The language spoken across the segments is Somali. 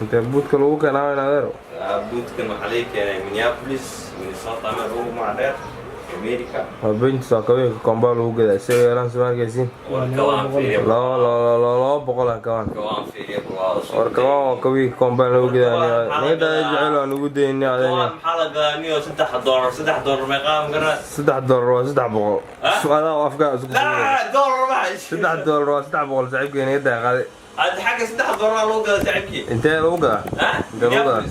Intee buudka lagu keenaa, in adeero? Buudkan waxaa laga keenay Minneapolis, Minnesota, meel ugu magac dheer America. Waa bench, waa kabeenka Gikomba lagu gadaa, isaga yeelan soo arkaysiin. War kawaan fiiriya. Laba laba 200 ah kawaan. Kawaan fiiriya, waa. War kawaan waa kabihii Gikomba lagu gadaa. Naga daa, jecel waa nugu dayni adeen. Kawaan maxaa la gadaa niyo? $3, $3 meeqaa magara? $3 waa 300. Adaa afkaa isku. Laa, dollar ma. $3 waa 300, saaxiibkay, naga daa qaaday. Hadda xagga $3 lagu gadaa, saaxiibkii. Intee lagu gadaa? Ha? Intee lagu gadaa?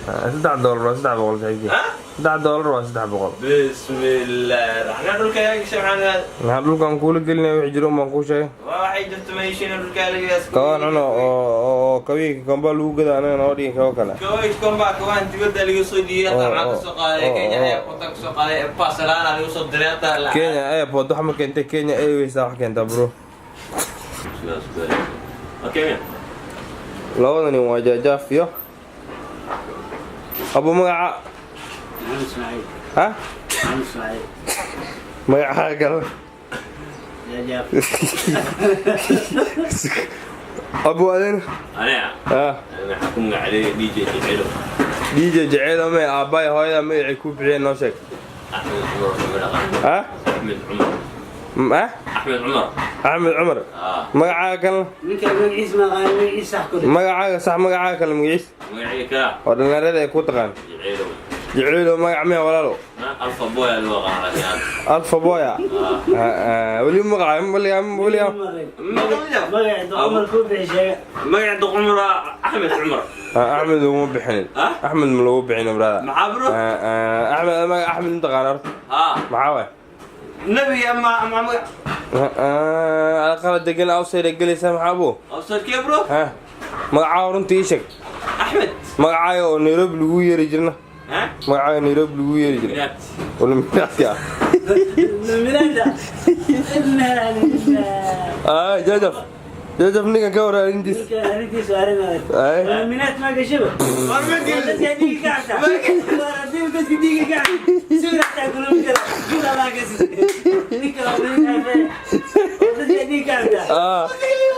$3 waa 300, saaxiibkay. Ha. $3 waa 300. Bismillah raxmaan, dhulka yaa gashay, maxaa? Maxaa dhulkan kuula gelinaya? Wixii jiro baan kuu sheegay. Waxay jirto meeshiina dhulka laga. Kawaan cuno oo kabihii Gikomba lagu gadaa, anaga noo dhigin kabo kale. Kawai komba, kawaan dibadda laga soo dhiibay, hata maxaa ka soo qaaday? Kenya Airport ka soo qaaday, Barcelona laga soo diray hata. Kenya Airport wax ma keentay, Kenya Airways wax keentaa, bro. Okay. Labadani waa jaajaaf iyo abu magaca. Maxamed Ismaaciil. Ha? Maxamed Ismaaciil. Magacaa kale? Jaajaaf. Abu adin? Aniga? Ha. Waxaa ku magacday DJ Jecelo. DJ Jecelo may aabbaay hooyada magacay ku bixiyeen noo sheeg. Axmed Cumar wuxuu dhaqan. Ha? Axmed Cumar. Ah? Axmed Cumar. Axmed Cumar. Ah. Magacaaga kale? Ninka magaciisa ma aqaan, magaciisa sax ku dhig. Magacaaga sax, magacaaga kale, magaciis? Magacayga kala? Oo dhalinyarada ay ku taqaan. Jecelo. Jecelo magac miya, walaalo? Alfa Boy loo aqaan laakiin. Alfa Boya weli magaca weligaa weligaa? Magaca Cumar ku bixi, sheega. Magaca Cumar, Axmed Cumar. Axmed uma bixinin. Ah? Axmed ma lagu bixinin, brother. Maxaa, bro? Axmed, magaca Axmed intaqaan horta? Ha. Maxaa waay? Nabiga ama magac. Qalad degan outside gelaysaa, maxaa buu? Awsadkee, bro? Ha, magacaaga runta ii sheeg. Axmed. Magacaaga oo Nairobi lagu yeeri jirna? Ha. Magacaaga Nairobi lagu yeeri jiray? Minaat. Illuminati ah. Illuminati. Inna lillahi. Ah, jajaf jajaf, ninkan ka waraa arrintiis. Ninka arrintiisu arrin adag. Ay. Illuminati ma gashaba. War ma gelin. Dadka dhiiga ka cabta. War haddii dadka dhiiga ka cabta. Sawir xataa kulama jiro. Jur Allah ka siiyo. Ninka waa nin aafe. Dadka dhiiga ka cabta. Ah,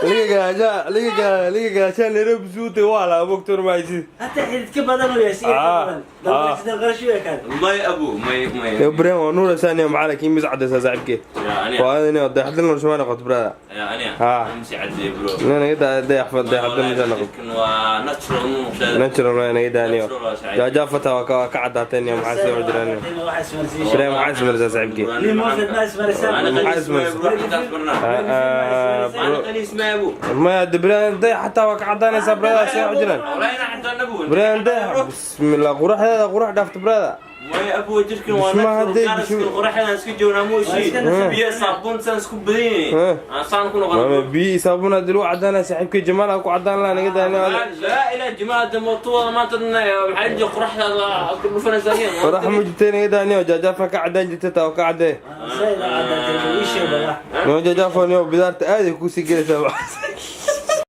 liga gaaja, liga gaaja, liga gaaja Nairobi suutay waa la bogtor maysid. Hataa xidid ka badan oo yahay, si ka badan. Dalqash dalqash u ekaan. May abu may may. Yo Ibrahim, waa nuur sani maxaa laakiin mis cadaysaa, saaxiibkee? Ya aniga. Waa inay dayaxdil nolosha ma noqoto, brother. Ya aniga. Ha. Msi cadde, bro. Nin naga dayax dayaxdil nolosha noqoto. Waa natural mu. Natural waa naga daaniyo. Jaajaa fata waa ka cadaateen iyo maxaa soo jiraan. Waxaa ismarsiisay. Ibrahim, maxaa ismarisaa, saaxiibkee? Nin moofed ma ismarisa. Maxaa ismarisa? أنا قليس ما أبو. Ma Ibrahim, dayax xataa waa ka cadaanaysaa, brother, soo jiraan. والله أنا حتى نبو. Ibrahim, dayax, bismillah, quraxdeeda qurax dhaafta, brother. May abu, jirkan waa Dhismaha natural. hadday Gaar iska qoraxda iska joognaa mooshi. Biyo saabuun san isku badan yihiin. Aan saan ku noqon. Mama, biyo saabuun hadii lagu cadaanaya, saaxiibkay, jamaal ku cadaan lahaa, naga daaniyo. Laa ilaa jamaal mootuwada maanta maxaa jira, qoraxda ku dhufanaysaa. Qorax ma jirtay, naga daaniyo. Jaajaafa ka cadaan jirta, taa ka cadee. Zaid cadaatay, ii sheeg bala. Niyo jaajaafo, niyo bidaarta aad ay kusii gelaysaa.